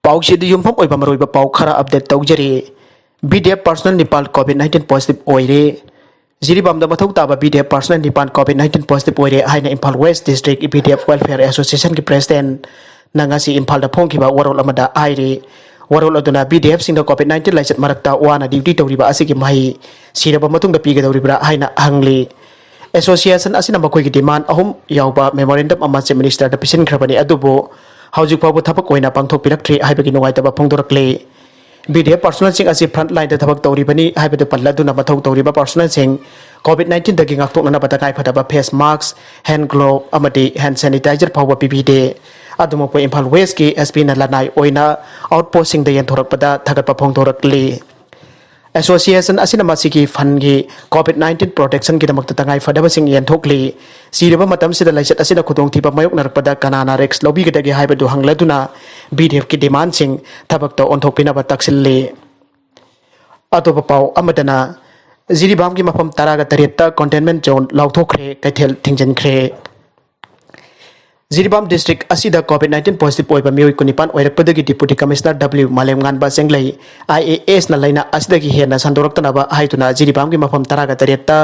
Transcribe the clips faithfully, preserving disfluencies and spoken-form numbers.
ꯄꯥꯎꯁꯤꯗ ꯌꯨꯝꯐꯝ ꯑꯣꯏꯕ ꯃꯔꯨꯑꯣꯏꯕ ꯄꯥꯎ ꯈꯔ ꯑꯞꯗꯦꯠ ꯇꯧꯖꯔꯤ꯫ ꯕꯤ ꯗꯤ ꯑꯦꯐ ꯄꯥꯔꯁꯣꯅꯦꯜ ꯅꯤꯄꯥꯟ ꯀꯣꯚꯤꯗ ꯅꯥꯏꯟꯇꯤꯟ ꯄꯣꯖꯤꯇꯤꯚ ꯑꯣꯏꯔꯦ꯫ ꯖꯤꯔꯤꯕꯥꯝꯗ ꯃꯊꯧ ꯇꯥꯕ ꯕꯤ ꯗꯤ ꯑꯦꯐ ꯄꯥꯔꯁꯣꯅꯦꯜ ꯅꯤꯄꯥꯟ ꯀꯣꯚꯤꯗ ꯅꯥꯏꯟꯇꯤꯟ ꯄꯣꯖꯤꯇꯤꯚ ꯑꯣꯏꯔꯦ ꯍꯥꯏꯅ Imphal west district B D F welfare ꯑꯦꯁꯣꯁꯤꯌꯦꯁꯟꯒꯤ ꯄ꯭ꯔꯦꯁꯤꯗꯦꯟꯅ ꯉꯁꯤ ꯏꯝꯐꯥꯜꯗ ꯐꯣꯡꯈꯤꯕ ꯋꯥꯔꯣꯜ ꯑꯃꯗ ꯍꯥꯏꯔꯤ꯫ ꯋꯥꯔꯣꯜ ꯑꯗꯨꯅ ꯕꯤ ꯗꯤ ꯑꯦꯐꯁꯤꯡꯗ ꯀꯣꯚꯤꯗ ꯅꯥꯏꯟꯇꯤꯟ ꯂꯥꯏꯆꯠ ꯃꯔꯛꯇ ꯋꯥꯅ ꯗ꯭ꯌꯨꯇꯤ ꯇꯧꯔꯤꯕ ꯑꯁꯤꯒꯤ ꯃꯍꯩ ꯁꯤꯔꯕ ꯃꯇꯨꯡꯗ ꯄꯤꯒꯗꯧꯔꯤꯕ꯭ꯔꯥ ꯍꯥꯏꯅ ꯍꯪꯂꯤ꯫ ꯑꯦꯁꯣꯁꯤꯌꯦꯁꯟ ꯑꯁꯤꯅ ꯃꯈꯣꯏꯒꯤ ꯗꯤꯃꯥꯟ ꯑꯍꯨꯝ ꯌꯥꯎꯕ ꯃꯦꯃꯣꯔꯦꯟꯗꯝ ꯑꯃ ꯆꯤꯐ ꯃꯤꯅꯤꯁꯇꯔꯗ ꯄꯤꯁꯤꯟꯈ꯭ꯔꯕꯅꯤ, ꯑꯗꯨꯕꯨ ꯍꯧꯖꯤꯛ ꯐꯥꯎꯕ ꯊꯕꯛ ꯑꯣꯏꯅ ꯄꯥꯡꯊꯣꯛꯄꯤꯔꯛꯇ꯭ꯔꯤ ꯍꯥꯏꯕꯒꯤ ꯅꯨꯡꯉꯥꯏꯇꯕ ꯐꯣꯡꯗꯣꯔꯛꯂꯤ꯫ ꯕꯤ ꯗꯤ ꯑꯦꯐ ꯄꯥꯔꯁꯣꯅꯦꯜꯁꯤꯡ ꯑꯁꯤ ꯐ꯭ꯔꯟꯠ ꯂꯥꯏꯟꯗ ꯊꯕꯛ ꯇꯧꯔꯤꯕꯅꯤ ꯍꯥꯏꯕꯗꯨ ꯄꯜꯂꯗꯨꯅ ꯃꯊꯧ ꯇꯧꯔꯤꯕ ꯄꯥꯔꯁꯣꯅꯦꯜꯁꯤꯡ ꯀꯣꯚꯤꯗ ꯅꯥꯏꯟꯇꯤꯟꯗꯒꯤ ꯉꯥꯛꯊꯣꯛꯅꯅꯕ ꯇꯉꯥꯏꯐꯗꯕ ꯐꯦꯁ ꯃꯥꯁꯛ, ꯍꯦꯟ ꯒ꯭ꯂꯣꯚ ꯑꯃꯗꯤ ꯍꯦꯟ ꯁꯦꯅꯤꯇꯥꯏꯖꯔ ꯐꯥꯎꯕ ꯄꯤꯕꯤꯗꯦ꯫ ꯑꯗꯨꯃꯛꯄꯨ ꯏꯝꯐꯥꯜ ꯋꯦꯁꯀꯤ ꯑꯦꯁ ꯄꯤꯅ ꯂꯅꯥꯏ ꯑꯣꯏꯅ ꯑꯥꯎꯠ ꯄꯣꯁꯁꯤꯡꯗ ꯌꯦꯟꯊꯣꯔꯛꯄꯗ ꯊꯥꯒꯠꯄ ꯐꯣꯡꯗꯣꯔꯛꯂꯤ꯫ ꯑꯦꯁꯣꯁꯤꯌꯦꯁꯟ ꯑꯁꯤꯅ ꯃꯁꯤꯒꯤ ꯐꯟꯒꯤ ꯀꯣꯚꯤꯗ ꯅꯥꯏꯟꯇꯤꯟ ꯄ꯭ꯔꯣꯇꯦꯛꯁꯟꯒꯤꯗꯃꯛꯇ ꯇꯉꯥꯏ ꯐꯗꯕꯁꯤꯡ ꯌꯦꯟꯊꯣꯛꯂꯤ꯫ ꯁꯤꯔꯕ ꯃꯇꯝꯁꯤꯗ ꯂꯥꯏꯆꯠ ꯑꯁꯤꯅ ꯈꯨꯗꯣꯡꯊꯤꯕ ꯃꯥꯌꯣꯛꯅꯔꯛꯄꯗ ꯀꯅꯥꯅ ꯔꯤꯁꯛ ꯂꯧꯕꯤꯒꯗꯒꯦ ꯍꯥꯏꯕꯗꯨ ꯍꯪꯂꯗꯨꯅ ꯕꯤ ꯗꯤ ꯑꯦꯐꯀꯤ ꯗꯤꯃꯥꯟꯁꯤꯡ ꯊꯕꯛꯇ ꯑꯣꯟꯊꯣꯛꯄꯤꯅꯕ ꯇꯛꯁꯤꯜꯂꯤ꯫ ꯑꯇꯣꯞꯄ ꯄꯥꯎ ꯑꯃꯗꯅ, ꯖꯤꯔꯤꯕꯥꯝꯒꯤ ꯃꯐꯝ ꯇꯔꯥꯒ ꯇꯔꯦꯠꯇ ꯀꯣꯟꯇꯦꯟꯃꯦꯟ ꯖꯣꯟ ꯂꯥꯎꯊꯣꯛꯈ꯭ꯔꯦ, ꯀꯩꯊꯦꯜ ꯊꯤꯡꯖꯤꯟꯈ꯭ꯔꯦ꯫ ꯖꯤꯔꯤꯕꯥꯝ ꯗꯤꯁꯇ꯭ꯔꯤꯛ ꯑꯁꯤꯗ ꯀꯣꯚꯤꯗ ꯅꯥꯏꯟꯇꯤꯟ ꯄꯣꯖꯤꯇꯤꯚ ꯑꯣꯏꯕ ꯃꯤꯑꯣꯏ ꯀꯨꯟꯅꯤꯄꯥꯟ ꯑꯣꯏꯔꯛꯄꯗꯒꯤ deputy commissioner W Malemnganba Chenglei, I A ꯑꯦꯁꯅ ꯂꯥꯏꯅꯥ ꯑꯁꯤꯗꯒꯤ ꯍꯦꯟꯅ ꯁꯟꯗꯣꯔꯛꯇꯅꯕ ꯍꯥꯏꯗꯨꯅ ꯖꯤꯔꯤꯕꯥꯝꯒꯤ ꯃꯐꯝ ꯇꯔꯥꯒ ꯇꯔꯦꯠꯇ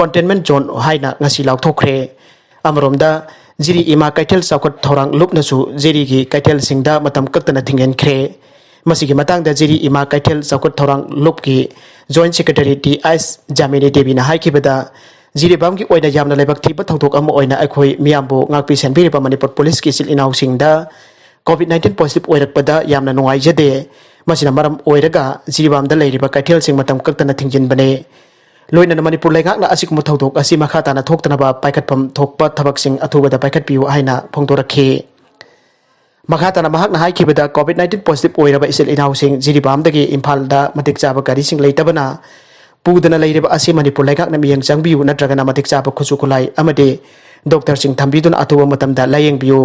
ꯀꯣꯟꯇꯦꯟꯃꯦꯟ ꯖꯣꯟ ꯍꯥꯏꯅ ꯉꯁꯤ ꯂꯥꯎꯊꯣꯛꯈ꯭ꯔꯦ꯫ ꯑꯃꯔꯣꯝꯗ, ꯖꯤꯔꯤ ꯏꯃꯥ ꯀꯩꯊꯦꯜ ꯆꯥꯎꯈꯠ ꯊꯧꯔꯥꯡ ꯂꯨꯞꯅꯁꯨ ꯖꯤꯔꯤꯒꯤ ꯀꯩꯊꯦꯜꯁꯤꯡꯗ ꯃꯇꯝ ꯀꯛꯇꯅ ꯊꯤꯡꯖꯤꯟꯈ꯭ꯔꯦ꯫ ꯃꯁꯤꯒꯤ ꯃꯇꯥꯡꯗ ꯖꯤꯔꯤ ꯏꯃꯥ ꯀꯩꯊꯦꯜ ꯆꯥꯎꯈꯠ ꯊꯧꯔꯥꯡ ꯂꯨꯞꯀꯤ ꯖꯣꯏꯟꯠ ꯁꯦꯀ꯭ꯔꯦꯇꯔꯤ ꯇꯤ ꯑꯩꯆ ꯖꯥꯃꯤꯅꯤ ꯗꯦꯕꯤꯅ ꯍꯥꯏꯈꯤꯕꯗ, ꯖꯤꯔꯤꯕꯥꯝꯒꯤ ꯑꯣꯏꯅ ꯌꯥꯝꯅ ꯂꯥꯏꯕꯛ ꯊꯤꯕ ꯊꯧꯗꯣꯛ ꯑꯃ ꯑꯣꯏꯅ ꯑꯩꯈꯣꯏ ꯃꯤꯌꯥꯝꯕꯨ ꯉꯥꯛꯄꯤ ꯁꯦꯟꯕꯤꯔꯤꯕ ꯃꯅꯤꯄꯨꯔ ꯄꯨꯂꯤꯁꯀꯤ ꯏꯆꯤꯜ ꯏꯅꯥꯎꯁꯤꯡꯗ ꯀꯣꯚꯤꯗ ꯅꯥꯏꯟꯇꯤꯟ ꯄꯣꯖꯤꯇꯤꯚ ꯑꯣꯏꯔꯛꯄꯗ ꯌꯥꯝꯅ ꯅꯨꯡꯉꯥꯏꯖꯗꯦ꯫ ꯃꯁꯤꯅ ꯃꯔꯝ ꯑꯣꯏꯔꯒ ꯖꯤꯔꯤꯕꯥꯝꯗ ꯂꯩꯔꯤꯕ ꯀꯩꯊꯦꯜꯁꯤꯡ ꯃꯇꯝ ꯀꯛꯇꯅ ꯊꯤꯡꯖꯤꯟꯕꯅꯦ꯫ ꯂꯣꯏꯅꯅ ꯃꯅꯤꯄꯨꯔ ꯂꯩꯉꯥꯛꯅ ꯑꯁꯤꯒꯨꯝꯕ ꯊꯧꯗꯣꯛ ꯑꯁꯤ ꯃꯈꯥ ꯇꯥꯅ ꯊꯣꯛꯇꯅꯕ ꯄꯥꯏꯈꯠꯐꯝ ꯊꯣꯛꯄ ꯊꯕꯛꯁꯤꯡ ꯑꯊꯨꯕꯗ ꯄꯥꯏꯈꯠꯄꯤꯌꯨ ꯍꯥꯏꯅ ꯐꯣꯡꯗꯣꯔꯛꯈꯤ꯫ ꯃꯈꯥ ꯇꯥꯅ ꯃꯍꯥꯛꯅ ꯍꯥꯏꯈꯤꯕꯗ, ꯀꯣꯚꯤꯗ ꯅꯥꯏꯟꯇꯤꯟ ꯄꯣꯖꯤꯇꯤꯚ ꯑꯣꯏꯔꯕ ꯏꯆꯤꯜ ꯏꯅꯥꯎꯁꯤꯡ ꯖꯤꯔꯤꯕꯥꯝꯗꯒꯤ ꯏꯝꯐꯥꯜꯗ ꯃꯇꯤꯛ ꯆꯥꯕ ꯒꯥꯔꯤꯁꯤꯡ ꯂꯩꯇꯕꯅ ꯄꯨꯗꯅ ꯂꯩꯔꯤꯕ ꯑꯁꯤ ꯃꯅꯤꯄꯨꯔ ꯂꯩꯉꯥꯛꯅ ꯃꯤꯠꯌꯦꯡ ꯆꯪꯕꯤꯌꯨ, ꯅꯠꯇ꯭ꯔꯒꯅ ꯃꯇꯤꯛ ꯆꯥꯕ ꯈꯨꯠꯁꯨ ꯈꯨꯠꯂꯥꯏ ꯑꯃꯗꯤ ꯗꯣꯛꯇꯔꯁꯤꯡ ꯊꯝꯕꯤꯗꯨꯅ ꯑꯊꯨꯕ ꯃꯇꯝꯗ ꯂꯥꯌꯦꯡꯕꯤꯌꯨ꯫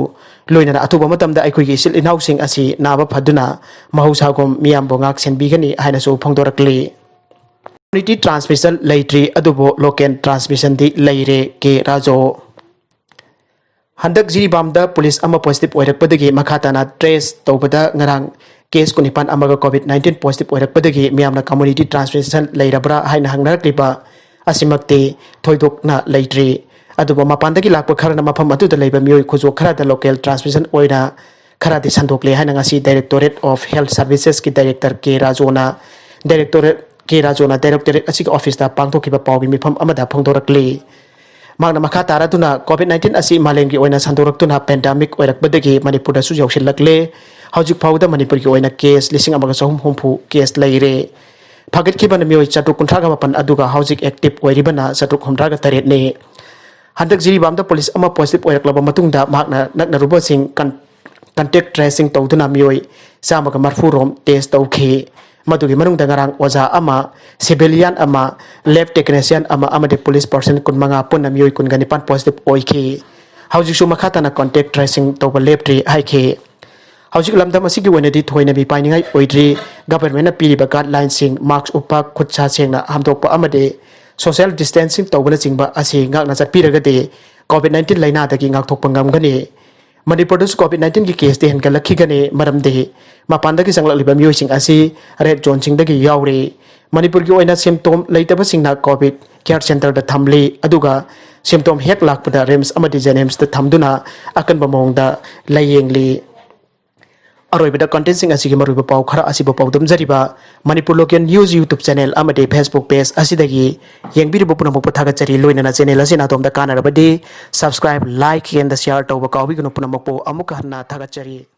ꯂꯣꯏꯅꯅ ꯑꯊꯨꯕ ꯃꯇꯝꯗ ꯑꯩꯈꯣꯏꯒꯤ ꯏꯆꯤꯜ ꯏꯅꯥꯎꯁꯤꯡ ꯑꯁꯤ ꯅꯥꯕ ꯐꯗꯨꯅ ꯃꯍꯧꯁꯥꯒꯨꯝ ꯃꯤꯌꯥꯝꯕꯨ ꯉꯥꯛ ꯁꯦꯟꯕꯤꯒꯅꯤ ꯍꯥꯏꯅꯁꯨ ꯐꯣꯡꯗꯣꯔꯛꯂꯤ꯫ ꯀꯝꯃ꯭ꯌꯨꯅꯤꯇꯤ ꯇ꯭ꯔꯥꯟꯁꯃꯤꯁꯟ ꯂꯩꯇ꯭ꯔꯤ, ꯑꯗꯨꯕꯨ ꯂꯣꯀꯦꯜ ꯇ꯭ꯔꯥꯟꯁꯃꯤꯁꯟꯗꯤ ꯂꯩꯔꯦ, ꯀꯦ ꯔꯥꯖꯨ꯫ ꯍꯟꯗꯛ ꯖꯤꯔꯤꯕꯥꯝꯗ ꯄꯨꯂꯤꯁ ꯑꯃ ꯄꯣꯖꯤꯇꯤꯚ ꯑꯣꯏꯔꯛꯄꯗꯒꯤ ꯃꯈꯥ ꯇꯥꯅ ꯇ꯭ꯔꯦꯁ ꯇꯧꯕꯗ ꯉꯔꯥꯡ ꯀꯦꯁ ꯀꯨꯟꯅꯤꯄꯥꯟ ꯑꯃꯒ ꯀꯣꯚꯤꯗ ꯅꯥꯏꯟꯇꯤꯟ ꯄꯣꯖꯤꯇꯤꯚ ꯑꯣꯏꯔꯛꯄꯗꯒꯤ ꯃꯤꯌꯥꯝꯅ ꯀꯝꯃꯨꯅꯤꯇꯤ ꯇ꯭ꯔꯥꯟꯁꯃꯤꯁꯟ ꯂꯩꯔꯕ꯭ꯔꯥ ꯍꯥꯏꯅ ꯍꯪꯅꯔꯛꯂꯤꯕ ꯑꯁꯤꯃꯛꯇꯤ ꯊꯣꯏꯗꯣꯛꯅ ꯂꯩꯇ꯭ꯔꯤ꯫ ꯑꯗꯨꯕꯨ ꯃꯄꯥꯟꯗꯒꯤ ꯂꯥꯛꯄ ꯈꯔꯅ ꯃꯐꯝ ꯑꯗꯨꯗ ꯂꯩꯕ ꯃꯤꯑꯣꯏ ꯈꯨꯖꯣ ꯈꯔꯗ ꯂꯣꯀꯦꯜ ꯇ꯭ꯔꯥꯟꯁꯃꯤꯁꯟ ꯑꯣꯏꯅ ꯈꯔꯗꯤ ꯁꯟꯗꯣꯛꯂꯦ ꯍꯥꯏꯅ ꯉꯁꯤ ꯗꯥꯏꯔꯦꯛꯇꯣꯔꯦꯠ ꯑꯣꯐ ꯍꯦꯜꯊ ꯁꯔꯚꯤꯁꯦꯁꯀꯤ ꯗꯥꯏꯔꯦꯛꯇꯔ ꯀꯦ ꯔꯥꯖꯣꯅ ꯗꯥꯏꯔꯦꯛꯇꯣꯔꯦꯠ ꯀꯦ ꯔꯥꯖꯣꯅ ꯗꯥꯏꯔꯦꯛꯇꯣꯔꯦꯠ ꯑꯁꯤꯒꯤ ꯑꯣꯐꯤꯁꯇ ꯄꯥꯡꯊꯣꯛꯈꯤꯕ ꯄꯥꯎꯒꯤ ꯃꯤꯐꯝ ꯑꯃꯗ ꯐꯣꯡꯗꯣꯔꯛꯂꯤ꯫ ꯃꯍꯥꯛꯅ ꯃꯈꯥ ꯇꯥꯔꯗꯨꯅ ꯀꯣꯚꯤꯗ ꯅꯥꯏꯟꯇꯤꯟ ꯑꯁꯤ ꯃꯥꯂꯦꯝꯒꯤ ꯑꯣꯏꯅ ꯁꯟꯗꯣꯔꯛꯇꯨꯅ ꯄꯦꯟꯗꯥꯃꯤꯛ ꯑꯣꯏꯔꯛꯄꯗꯒꯤ ꯃꯅꯤꯄꯨꯔꯗꯁꯨ ꯌꯧꯁꯤꯜꯂꯛꯂꯦ꯫ ꯍꯧꯖꯤꯛ ꯐꯥꯎꯕꯗ ꯃꯅꯤꯄꯨꯔꯒꯤ ꯑꯣꯏꯅ ꯀꯦꯁ ꯂꯤꯁꯤꯡ ꯑꯃꯒ ꯆꯍꯨꯝ ꯍꯨꯝꯐꯨ ꯀꯦꯁ ꯂꯩꯔꯦ꯫ ꯐꯒꯠꯈꯤꯕꯅ ꯃꯤꯑꯣꯏ ꯆꯥꯇ꯭ꯔꯨꯛ ꯀꯨꯟꯊ꯭ꯔꯥꯒ ꯃꯥꯄꯟ ꯑꯗꯨꯒ ꯍꯧꯖꯤꯛ ꯑꯦꯛꯇꯤꯚ ꯑꯣꯏꯔꯤꯕꯅ ꯆꯥꯇ꯭ꯔꯨꯛ ꯍꯨꯝꯗ꯭ꯔꯥꯒ ꯇꯔꯦꯠꯅꯤ꯫ ꯍꯟꯗꯛ ꯖꯤꯔꯤꯕꯥꯝꯗ ꯄꯨꯂꯤꯁ ꯑꯃ ꯄꯣꯖꯤꯇꯤꯚ ꯑꯣꯏꯔꯛꯂꯕ ꯃꯇꯨꯡꯗ ꯃꯍꯥꯛꯅ ꯅꯛꯅꯔꯨꯕꯁꯤꯡ ꯀꯟ-, ꯀꯟꯇꯦꯛ ꯇ꯭ꯔꯦꯁꯤꯡ ꯇꯧꯗꯨꯅ ꯃꯤꯑꯣꯏ ꯆꯥꯝꯃꯒ ꯃꯔꯤꯐꯨ ꯔꯣꯝ ꯇꯦꯁ ꯇꯧꯈꯤ꯫ ꯃꯗꯨꯒꯤ ꯃꯅꯨꯡꯗ ꯉꯔꯥꯡ ꯑꯣꯖꯥ ꯑꯃ, ꯁꯤꯚꯤꯂꯤꯌꯟ ꯑꯃ, ꯂꯦꯕ ꯇꯦꯛꯅꯤꯁꯤꯌꯟ ꯑꯃ ꯑꯃꯗꯤ ꯄꯨꯂꯤꯁ ꯄꯥꯔꯁꯟ ꯀꯨꯟꯃꯉꯥ ꯄꯨꯟꯅ ꯃꯤꯑꯣꯏ ꯀꯨꯟꯒ ꯅꯤꯄꯥꯟ ꯄꯣꯖꯤꯇꯤꯚ ꯑꯣꯏꯈꯤ꯫ ꯍꯧꯖꯤꯛꯁꯨ ꯃꯈꯥ ꯇꯥꯅ ꯀꯣꯟꯇꯦꯛ ꯇ꯭ꯔꯦꯁꯤꯡ ꯇꯧꯕ ꯂꯦꯞꯇ꯭ꯔꯤ ꯍꯥꯏꯈꯤ꯫ ꯍꯧꯖꯤꯛ ꯂꯝꯗꯝ ꯑꯁꯤꯒꯤ ꯑꯣꯏꯅꯗꯤ ꯊꯣꯏꯅ ꯃꯤꯄꯥꯏꯅꯤꯡꯉꯥꯏ ꯑꯣꯏꯗ꯭ꯔꯤ꯫ ꯒꯚꯔꯟꯃꯦꯟꯠꯅ ꯄꯤꯔꯤꯕ ꯒꯥꯏꯗꯂꯥꯏꯟꯁꯤꯡ, ꯃꯥꯁꯛ ꯎꯞꯄ, ꯈꯨꯠ ꯁꯥ ꯁꯦꯡꯅ ꯍꯥꯝꯗꯣꯛꯄ ꯑꯃꯗꯤ ꯁꯣꯁꯤꯌꯦꯜ ꯗꯤꯁꯇꯦꯟꯁꯤꯡ ꯇꯧꯕꯅꯆꯤꯡꯕ ꯑꯁꯤ ꯉꯥꯛꯅ ꯆꯠꯄꯤꯔꯒꯗꯤ ꯀꯣꯚꯤꯗ ꯅꯥꯏꯟꯇꯤꯟ ꯂꯥꯏꯅꯥꯗꯒꯤ ꯉꯥꯛꯊꯣꯛꯄ ꯉꯝꯒꯅꯤ꯫ ꯃꯅꯤꯄꯨꯔꯗꯁꯨ ꯀꯣꯚꯤꯗ ꯅꯥꯏꯟꯇꯤꯟꯒꯤ ꯀꯦꯁꯇꯤ ꯍꯦꯟꯒꯠꯂꯛꯈꯤꯒꯅꯤ, ꯃꯔꯝꯗꯤ ꯃꯄꯥꯟꯗꯒꯤ ꯆꯪꯂꯛꯂꯤꯕ ꯃꯤꯑꯣꯏꯁꯤꯡ ꯑꯁꯤ ꯔꯦꯗ ꯖꯣꯟꯁꯤꯡꯗꯒꯤ ꯌꯥꯎꯔꯤ꯫ ꯃꯅꯤꯄꯨꯔꯒꯤ ꯑꯣꯏꯅ ꯁꯤꯝꯇꯣꯝ ꯂꯩꯇꯕꯁꯤꯡꯅ ꯀꯣꯚꯤꯗ ꯀꯦꯌꯔ ꯁꯦꯟꯇꯔꯗ ꯊꯝꯂꯤ, ꯑꯗꯨꯒ ꯁꯤꯝꯇꯣꯝ ꯍꯦꯛ ꯂꯥꯛꯄꯗ ꯔꯤꯝꯁ ꯑꯃꯗꯤ ꯖꯦꯅꯤꯝꯁꯇ ꯊꯝꯗꯨꯅ ꯑꯀꯟꯕ ꯃꯑꯣꯡꯗ ꯂꯥꯌꯦꯡꯂꯤ꯫ ꯑꯔꯣꯏꯕꯗ ꯀꯟꯇꯦꯟꯁꯤꯡ ꯑꯁꯤꯒꯤ ꯃꯔꯨꯑꯣꯏꯕ ꯄꯥꯎ ꯈꯔ ꯑꯁꯤꯕꯨ ꯄꯥꯎꯗꯝꯖꯔꯤꯕ Manipur local news YouTube channel ꯑꯃꯗꯤ Facebook ꯄꯦꯖ ꯑꯁꯤꯗꯒꯤ ꯌꯦꯡꯕꯤꯔꯤꯕ ꯄꯨꯝꯅꯃꯛꯄꯨ ꯊꯥꯒꯠꯆꯔꯤ꯫ ꯂꯣꯏꯅꯅ ꯆꯦꯅꯦꯜ ꯑꯁꯤꯅ ꯑꯗꯣꯝꯗ ꯀꯥꯟꯅꯔꯕꯗꯤ subscribe, like and share ꯇꯧꯕ ꯀꯥꯎꯕꯤꯒꯅꯨ꯫ ꯄꯨꯝꯅꯃꯛꯄꯨ ꯑꯃꯨꯛꯀ ꯍꯟꯅ ꯊꯥꯒꯠꯆꯔꯤ꯫